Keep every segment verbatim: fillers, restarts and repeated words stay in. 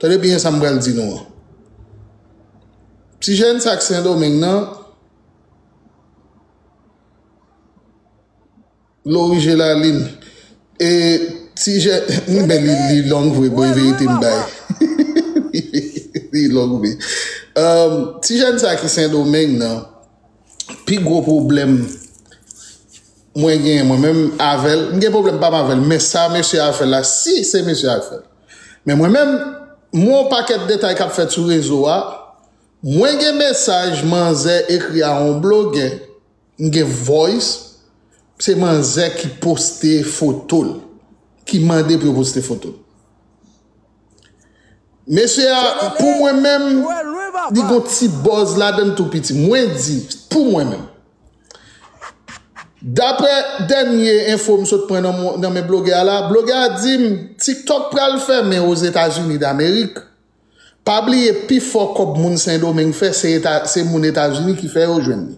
Tande byen sa m pral di nou an. Ti jèn sa k Sendomeng nan, Loris Jelalin. E ti jèn, men li, li long vre, bon, e verite m bay. Li long vre. Um, ti jèn sa ki Sendomeng nan, pi gwo pwoblèm mwen gen mwen menm avè l, m gen pwoblèm pa m avè l, men sa mesye a fè la, si se mesye a fè l. Men mwen menm, m wè yon pakèt detay k ap fèt sou rezo a, mwen gen mesaj manzè ekri a yon blogè, m gen voice, se manzè ki poste foto l, ki mande pou yo poste foto l. Mesye a, pou mwen menm, li gon ti buzz ladann tou piti. Mwen di, pou mwen menm. Daprè dènye enfo m sot pran nan mo- nan men blogè a la, blogè a di m TikTok pral fèmen Ozetazini Damerik. Pa bliye, pi fò kòb moun Sendomeng fè, se, Eta, se moun Etazini ki fè yo jwenn li.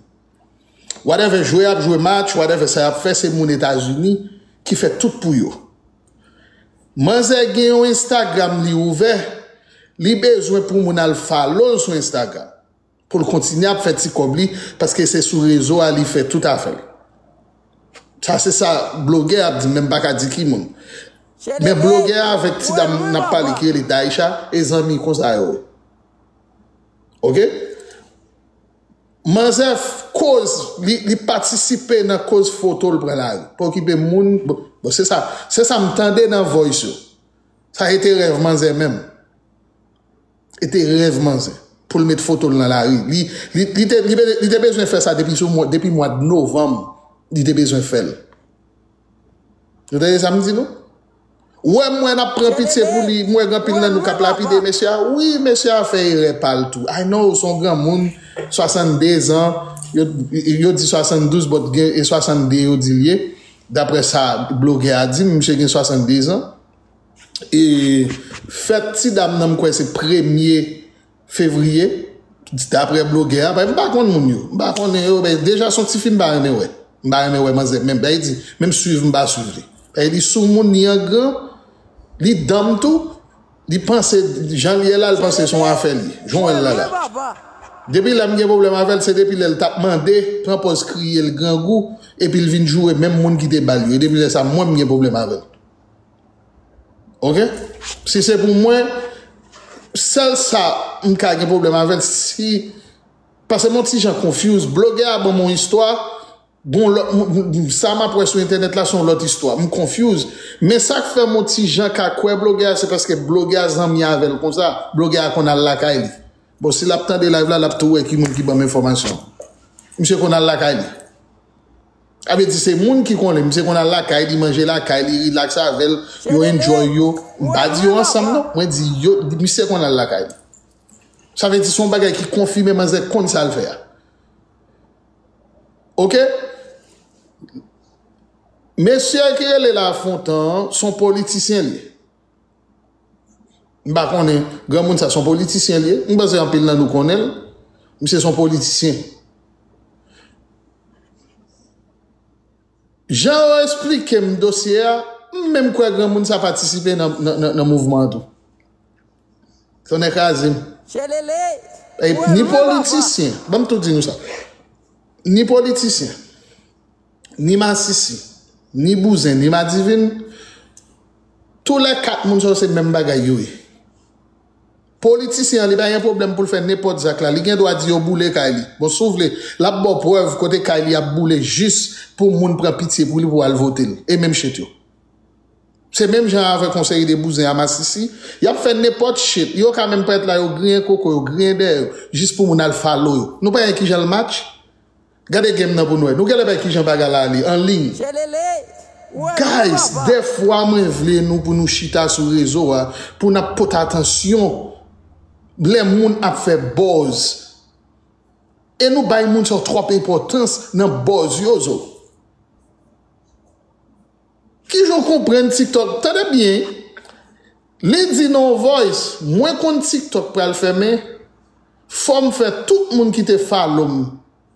Whatever jwe y ap jwe match, whatever sa y ap fè, se moun Etazini ki fè tout pou yo. Manzè gen yon Instagram li ouvè, li bezwen pou moun al follow l sou Instagram. Pou l kontinye ap fè ti kòb li, paske se sou rezo a li fè tout afè l. Sa se sa blogè ap di, men m pa ka di ki moun. Men blogè a avèk ti dam n ap pale ki rele Daisha, e zanmi konsa yo ye. Oke? Manzè f- koz, li, li patisipe nan koz foto l pran lari. Pa okipe moun. Bon, bon, se sa, se sa m tande nan voice yo. Sa e te rèv manzè menm. E te rèv manzè. Pou l met foto l nan lari. Li, li, li, te, li, te- li te bezwen fè sa depi sou mwa, depi mwa novanm. Li te bezwen fè l. Nou tande sa m di nou? Ou wè m wè n ap pran pitye pou li, m wè gen anpil nan nou k ap lapide mesye a. Wi, mesye a fè erè pa l tou. I know, se yon granmoun, swasanndezan, yo, yo di swasanndouz, but gen, e swasannde yo di l ye. Daprè sa blogè a di m, misye gen swasanndezan. E fèt ti dam nan, m kwè se premye fevriye, daprè blogè a, paske m pa konn moun yo. M pa konnen yo, men deja se yon tifi m pa renmen wè. M pa renmen wè manzè, menm, bay di, menm swiv m pa swiv li. Bay li sou moun, li an gran, li danm tou, li panse, jan l ye la, l panse se yon afè li. Jan w wè l la la. Depi lè m gen pwoblèm avè l, se depi lè l t ap mande, pran pòz kriye l grangou, epi l vin joure menm moun ki te ba l yo. E depi lè sa, mwen m gen pwoblèm avè l. Oke? Si se pou mwen, sèl sa m ka gen pwoblèm avè l, si, paske m on ti jan confuse. Blogè a ban m on istwa, bon, lòt, m- m- sa m ap wè sou entènèt la, se yon lòt istwa. M confuse. Men sa k fè m on ti jan ka kwè blogè a, se paske blogè a zanmi avè l konsa. Blogè a konn al lakay li. Bon, si l ap tande live la, l ap tou wè ki moun ki ban m enfòmasyon. Misye konn al lakay li. Sa vle di se moun ki konnen, misye konn al lakay li, manje lakay li, relax avè l, yo enjoy yo. M pa di yo ansanm non, mwen di yo, misye konn al lakay li. Sa vle di se yon bagay ki konfime manzè konn sa l fè a. Oke? Mesye ki rele Lafontan an, se yon politisyen li ye. M pa konnen, granmoun sa se yon politisyen li ye. M panse anpil nan nou konnen l. Misye se yon politisyen. Jan yo esplike m dosye a, m menm kwè granmoun sa patisipe nan, nan, nan, nan mouvman an tou. Tonnè kraze m. Ni politisyen, ban m tou di nou sa. Ni politisyen, ni masisi, ni bouzen, ni madivin, tou lè kat moun sa yo se menm bagay yo ye. Politisyen an, li pa gen pwoblèm pou l fè nenpòt zak la. Li gen dwa di yo boule kay li. Bon, si w vle, l ap ba w prèv kote kay li ap boule jis pou moun pran pitye pou li pou al vote l. E menm shit yo. Se menm jan avèk yon seri de bouzen a masisi. Y ap fè nenpòt shit. Yo ka menm parèt la, yo griyen koko, yo griyen dèyè yo, jis pou moun al follow yo. Nou pa wè kijan l match? Gade game nan pou n wè. Nou genlè bay kijan bagay la ale an liy. Guys, dèfwa mwen vle nou pou nou chita sou rezo a, pou n ap pote atansyon lè moun ap fè buzz. E nou bay moun sa yo twòp enpòtans nan buzz yo zo. Kijan w konprann TikTok? Tande byen. Li di nan yon voice, mwen konn TikTok pral fèmen, fò m fè tout moun ki te follow m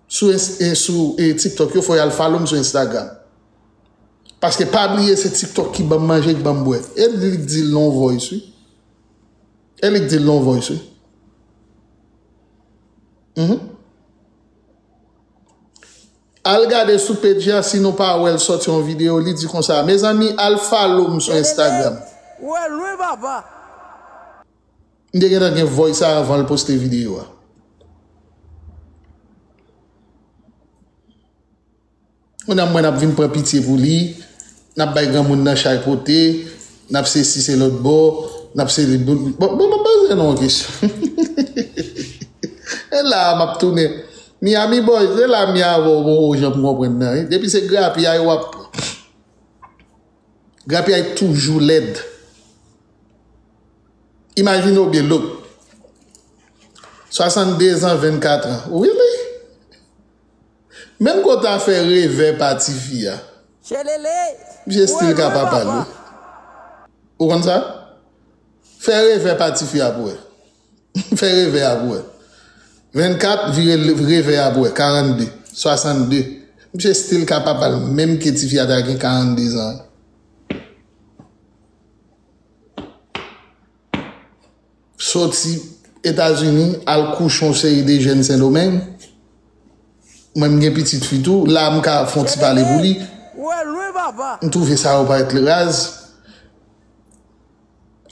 sou, ins- eh, sou eh, TikTok yo, fò y al follow m sou Instagram. Paske pa bliye se TikTok ki ban m manje, ki ban m bwè. E li k di l nan yon voice, wi. E li k di l nan yon voice, wi. Mhm. Al gade sou page a, si nou pa wè l sòti yon videyo, li di konsa, mezanmi, al follow m sou Instagram. Ou wè lwen, papa. M te gentan gen voice sa anvan l poste videyo a. Kounye a m wè n ap vin pran pitye pou li, n ap bay granmoun nan chay pote, n ap se si se lòt bò, n ap se li. Bon, bon, bon, poze nou yon kesyon. E la a m ap tounen. Miami Boys, e la m ye avè w, bon, jan m konprann nan, wi. Depi se grapyay w ap pran. Grapyay toujou lèd. Imajine w byen, look. Swasannde zan, vennkat an. Really? Menm kote a fè revè pa tifi a. Misye still ka pa pale. Ou konn sa? Fè revè pa tifi a pou wè. Fè revè a pou wè. Vennkat, vire l-, revè a pou wè. Karannde, swasannde. Misye still ka pa pale, menm ke tifi a ta gen karannde zan. Soti Etazini, al kouche yon seri de jèn Sendomeng. Mwen, m gen pitit fi tou. La, m ka fè yon ti pale pou li. M twouve sa yo parèt raz.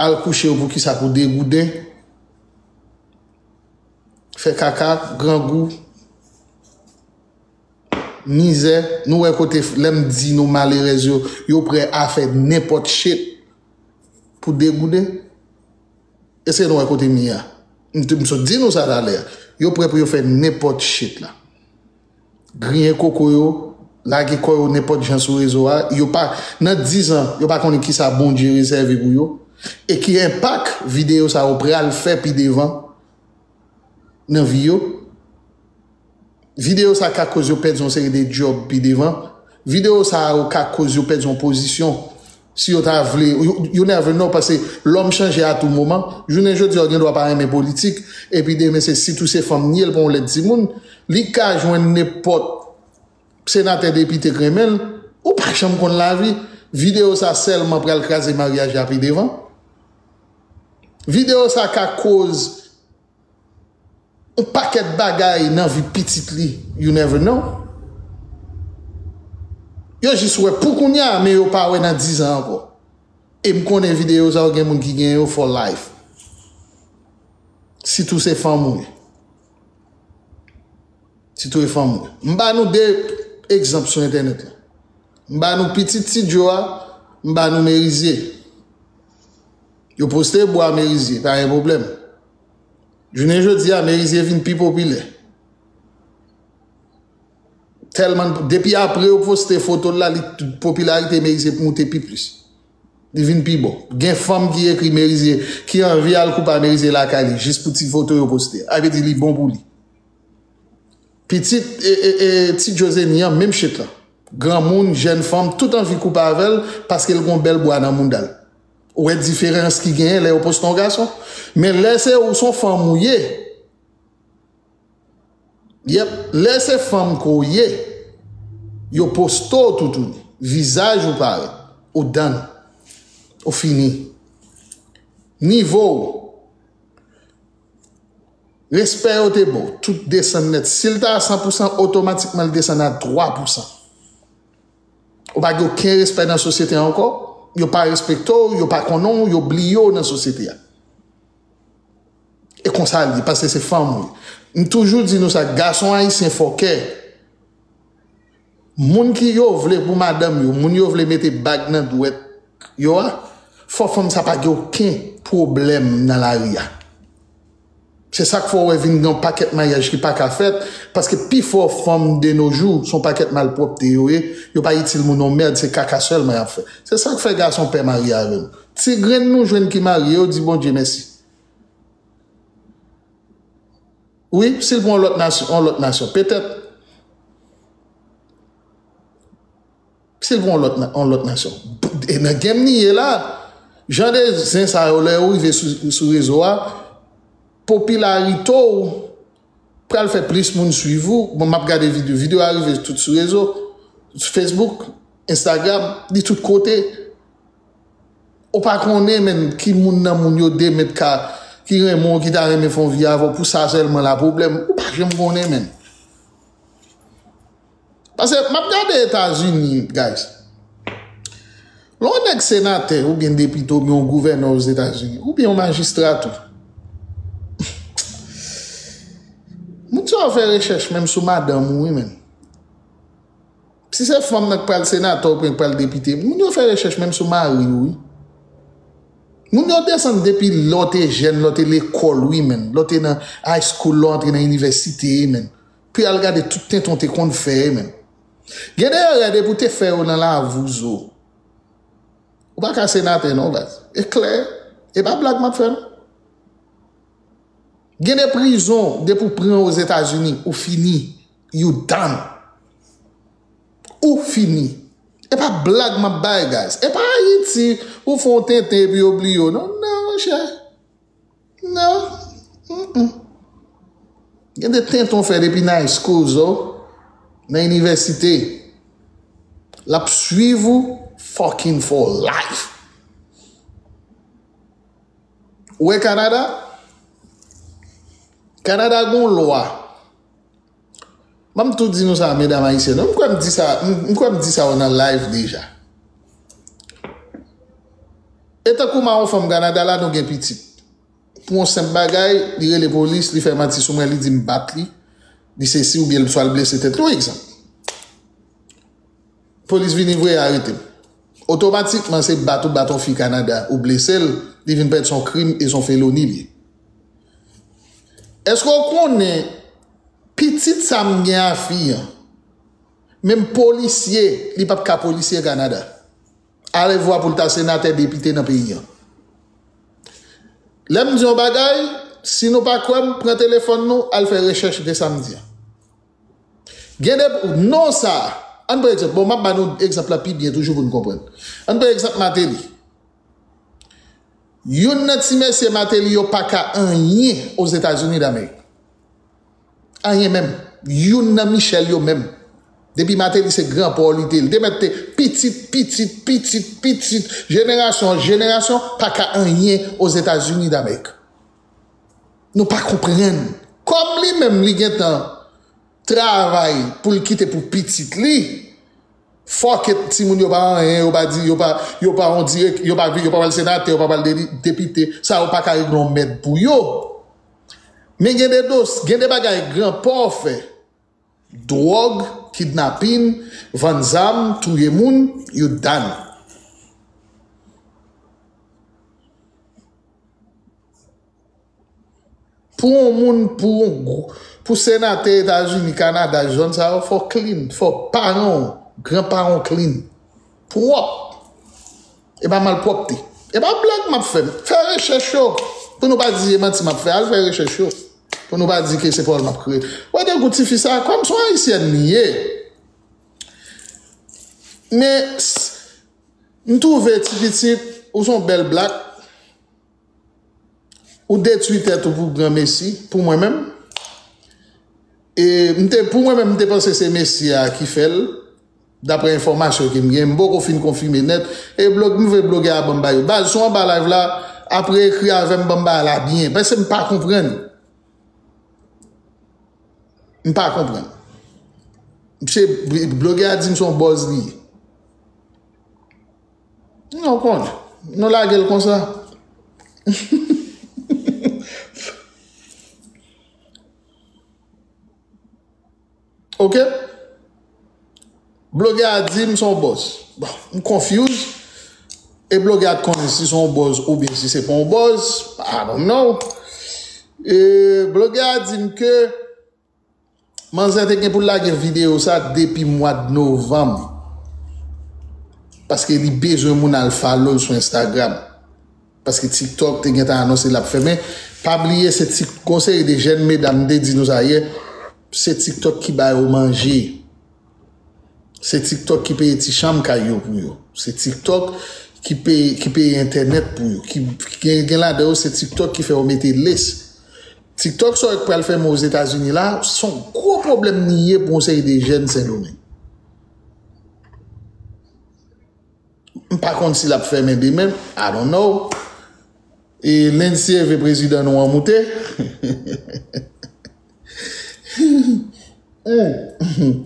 Al kouche yo pou kisa? Pou degouden. Fè kaka, grangou, mizè. Nou wè kote, lè m di nou malerèz yo, yo prè a fè nenpòt shit pou degouden. Èske nou wè kote m ye a? M t-, m sot di nou sa talè a. Yo prè pou yo fè nenpòt shit la. Griyen koko yo, lage kò yo nenpòt jan sou rezo a. Yo pa, nan diz an, yo pa konnen kisa Bondye rezève pou yo. E ki enpak videyo sa yo pral fè pi devan nan vi yo. Videyo sa ka koz yo pèdi yon seri de djòb pi devan. Videyo sa yo ka koz yo pèdi yon pozisyon. Si yo ta vle, you, you never know, paske lòm chanje a tou moman. Jounen jodi a, w gen dwa pa renmen politik, epi demen se sitou se fanm li ye, l pa yon lèt timoun. Li ka jwenn nenpòt senatè, depite k renmen l. Ou pa janm konn lavi. Videyo sa sèlman pral kraze maryaj la pi devan. Videyo sa ka koz yon pakèt bagay nan vi pitit li, you never know. Yo jis wè pou kounye a, men yo pa wè nan diz an ankò. E m konnen videyo sa yo gen moun ki gen yo for life. Sitou se fanm ou ye. Sitou e fanm ou ye. M ba nou de egzanp sou entènèt la. M ba nou pitit Ti Djo a, m ba nou Merizye. Yo poste bwa Merizye, pa gen pwoblèm. Jounen jodi a, Merizye vin pi popilè. Tèlman, depi apre yo poste foto l la, li, popilarite Merizye moute pi plis. Li vin pi bon. Gen fanm ki ekri Merizye, ki anvi al koupe a Merizye lakay li, jis pou ti foto yo poste. A vle di li bon pou li. Pitit, e, e, e, Ti Djo Zeni an, menm shit la. Granmoun, jèn fanm, tout anvi koupe avè l, paske l gon bèl bwa nan mouda l. Ou wè diferans ki genyen lè yo poste yon gason. Men lè se ou, se yon fanm ou ye. Yep, lè se fanm ke w ye, yo poste w toutouni. Vizaj ou parèt. Ou done. Ou fini. Nivo w. Respè yo te ba w, tout desann nèt. Si l ta a san pou san, otomatikman l desann a twa pou san. Ou pa gen okenn respè nan sosyete a ankò. Yo pa respekte w, yo pa konnen w, yo bliye w nan sosyete a. E konsa l ye, paske se fanm ou ye. M toujou di nou sa, gason ayisyen fòkè. Moun ki yo vle pou madanm yo, moun yo vle mete bag nan dwèt yo a, fò fanm sa pa gen okenn pwoblèm nan lari a. Se sa k fè w wè vin gen yon pakèt maryaj ki pa ka fèt, paske pifò fanm de nos jours, se yon pakèt malpwòpte yo ye, yo pa itil moun yon mèd, se kaka sèlman y ap fè. Se sa k fè gason pè marye avè nou. Ti grenn nou jwenn ki marye, yo di Bondye mèsi. Wi, si l pou yon lòt nasyon, yon lòt nasyon, petèt. Si l pou yon lòt na-, yon lòt nasyon. E nan game ni ye la, jan de zen sa yo, lè yo rive sou, sou rezo a, popilarite w pral fè plis moun swiv ou. Bon, m ap gade videyo. Videyo a rive tout sou rezo, sou Facebook, Instagram, li tout kote. Ou pa konnen, menm, ki moun nan moun yo demen ka ki renmen w, ki ta renmen fè yon vi avè w, pou sa sèlman la pwoblèm, ou pa janm konnen, menn. Paske m ap gade Etazini, guys. Lè yon nèg senatè oubyen depite oubyen yon gouvènè Ozetazini, oubyen yon majistra tou, moun sa yo fè rechèch menm sou madanm ou, wi, menn. Si se fanm nan k pral senatè oubyen k pral depite, moun yo fè rechèch menm sou mari yo, wi. Moun yo desann depi lè w te jèn, lè w te lekòl, wi, menn. Lè w te nan high school, lè w antre nan inivèsite, menn. Pou y al gade tout tenten w te konn fè, menn. Gen de erè depi w te fè yo nan lavi w, zo. Ou pa ka senatè non, baz. E klè, e pa blag m ap fè non. Gen de prizon, depi w pran Ozetazini, ou fini. You done. Ou fini. E pa blag m ap bay, guys. E pa Ayiti, ou fè yon tenten epi yo bliye w. Non, non, monchè. Non. Mm-mm. Gen de tenten w fè depi nan high school, zo, nan inivèsite. L ap swiv ou fucking for life. Ou wè Kanada? Kanada gon lwa. Ban m tou di nou sa, medam ayisyèn. M kwè m di sa, m m kwè m di sa yo nan live deja. E tankou mawon fanm Kanada la, nou gen pitit. Pou yon senp bagay, li rele polis, li fè manti sou mwen, li di m bat li, li sesi oubyen swa l blese tèt li, yon egzanp. Polis vini vre arete m. Otomatikman, se bat ou bat yon fi Kanada, ou blese l, li vin parèt se yon krim e se yon feloni li ye. Èske w konnen pitit sa m gen a fi an, menm polisye, li p ap ka polisye Kanada. Alevwa pou l ta senatè, depite nan peyi an. Lè m di yon bagay, si nou pa kwè m, pran telefòn nou, al fè rechèch de sa m di an. Gen de non sa. Ann pran egzanp. Bon, m ap ba nou egzanp la pi byen toujou pou n konprann. Ann pran egzanp Martelly. Youn nan ti mesye Martelly yo pa ka anyen Ozetazini Damerik. Anyen menm. Youn nan Michel yo menm. Depi Martelly se granpa w li te, li te mèt te pitit, pitit, pitit, pitit, jenerasyon, jenerasyon, pa ka anyen Ozetazini Damerik. Nou pa konprann. Kòm li menm li gentan travay pou l kite pou pitit li, fuck it, timoun yo pa anyen, yo pa di, yo pa, yo pa on dirèk, yo pa, yo pa pral senatè, yo pa pral de- depite, sa yo pa ka regle yon mèd pou yo. Men gen de dos, gen de bagay granpa w fè. Dwòg, kidnapin, vann zam, touye moun, you done. Pou yon moun, pou yon gwo- pou senatè Etazini, Kanada, zòn sa yo, fò clean, fò paran w, granparan w clean. Pwòp. E pa malpwòpte. E pa blag m ap fè. Fè rechèch yo. Pou nou pa di se manti m ap fè, al fè rechèch yo. Pou nou pa di ke se pawòl m ap kreye. Wè tankou tifi sa, kòm se yon ayisyèn li ye. Men, s- m twouve ti pitit, ou se yon bèl black, ou detwi tèt ou pou granmesi, pou mwen menm. E m te, pou mwen menm, m te panse se mesi a ki fè l, daprè enfòmasyon ke m gen, m poko fin konfime nèt. E blog, m vle blogè a ban m ba yo. Baz, si w anba live la, apre ekri avè m, ban m ba la byen. Paske m pa konprann. M pa konprann. Misye, blogè a di m se yon bòz li ye. Non, konn. Nou lage l konsa. Ok? Blogè a di m se yon bòz. Bon, m confuse. E blogè a t konnen si se yon bòz oubyen si se pa yon bòz. I don't know. E blogè a di m ke manzè te gen pou l lage videyo sa depi mwa novanm. Paske li bezwen moun al follow l sou Instagram. Paske TikTok te gentan anonse l ap fèmen. Pa bliye, se Tik- gon seri de jèn medam, m te di nou sa yè, se TikTok ki ba yo manje. Se TikTok ki peye ti chanm kay yo pou yo. Se TikTok ki peye, ki peye entènèt pou yo. Ki, ki gen, gen ladan yo, se TikTok ki fè yo mete lace. TikTok sa yo k pral fèmen Ozetazini la, se yon gwo pwoblèm li ye pou yon seri de jèn Sendomeng. M pa konn si l ap fèmen demen, I don't know. E lendi se ve prezidan nou an moute. Hmm.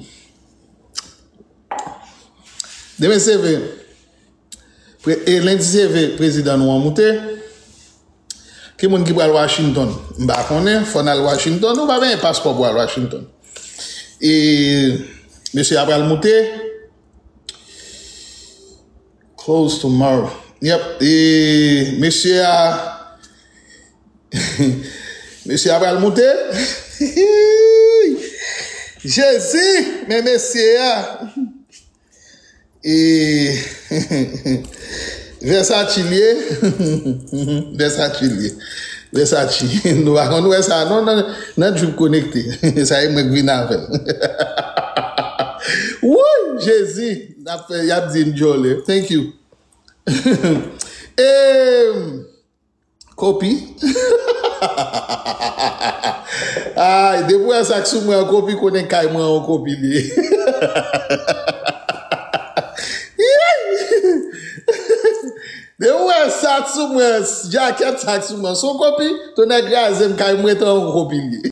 Demen se ve. Pre- e lendi se ve prezidan nou an moute. Ki moun ki pral Washington? M pa konnen. Fò n al Washington. Ou pa benyen paspò pou al Washington. E mesye a pral moute. Close tomorrow. Yep. E mesye a. Mesye a pral moute. Jezi, men mesye a. E Versace li ye. Versace li ye. Versace. Nou pa konn wè sa non nan, nan Drip Konekte. Sa e mwen k vin avè l. Wouy, Jezi. N ap fè, y ap di m djòlè. Thank you. E kopi. Ay, depi w wè sa k sou mwen an kopi, konnen kay mwen an kopi li ye. Depi w wè sa k sou mwen, jakèt sa k sou mwen, se yon kopi, tonnè kraze m, kay mwen tan yon kopi li ye.